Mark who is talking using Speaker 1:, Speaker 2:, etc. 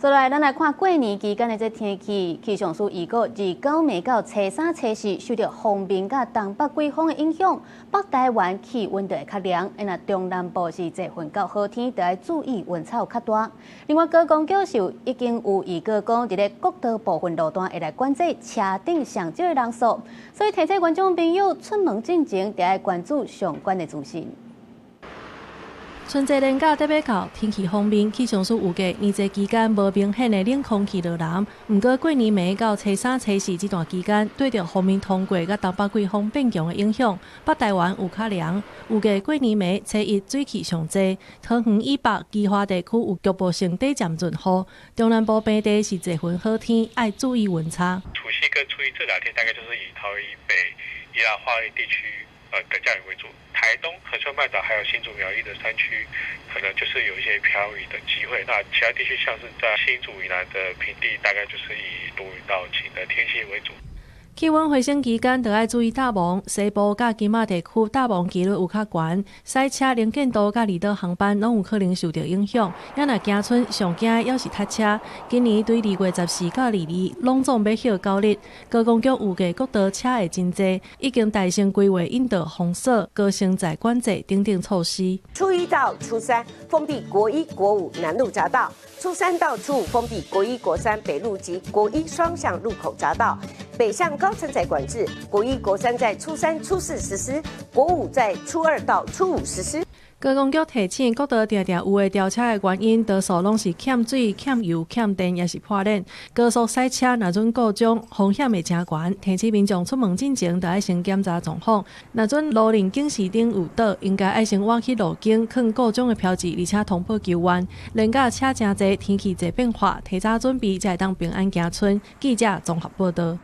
Speaker 1: 再來，咱來看過年期間的這天氣，氣象署預告，29暝到初三、初四受著鋒面佮東北季風的影響，北台灣氣溫就會較涼。若中南部是濟雲到好天，就愛注意溫差有較大。另外，高公局是已經有預告講，佇咧國道部分路段會來管制車頂上少的人數，所以提醒觀眾朋友出門進前，著愛關注相關的資訊。
Speaker 2: 春節連假欲到，天氣方面，氣象署預計年節期間無明顯的冷空氣落南。毋過過年暝到初三、初四這段期間，對著鋒面通過佮東北季風變強的影響，北台灣有較涼。預計過年暝初一水汽上濟，桃園以北、基華地區有局部性短暫陣雨。中南部平地是濟雲好天，愛注意溫差。
Speaker 3: 除夕跟初一這兩天，大概就是以桃園以北、宜蘭花蓮地區的降雨為主。台東、恆春半島還有新竹苗栗的山區，可能就是有一些飄雨的機會。那其他地區，像是在新竹以南的平地，大概就是以多雲到晴的天氣為主。
Speaker 2: 氣溫回升期間，著愛注意搭雺。西部佮金馬地區搭雺機率有較懸，賽車能見度佮離島航班攏有可能受著影響。也若行春上驚猶是塞車。今年對2月14到22，攏總欲歇9日。高公局預計國道車會真濟，已經代先規劃引導封鎖、高乘載管制等等措施。
Speaker 4: 初一到初三封閉國一、國五南路匝道，初三到初五封閉國一、國三北路及國一雙向路口匝道。北向高乘載管制，國一、國三在初三、初四實施，國五在初二到初五實施。
Speaker 2: 高公局提醒，國道定定有會調車的原因，多數攏是欠水、欠油、欠電，抑是破鏈。高速賽車若準故障，風險會誠懸。提醒民眾出門進前，著愛先檢查狀況。若準路面警示燈有倒，應該愛先倚去路肩，囥故障的標誌，而且通報救援。連假車誠濟，天氣濟變化，提早準備才會當平安行春。記者綜合報導。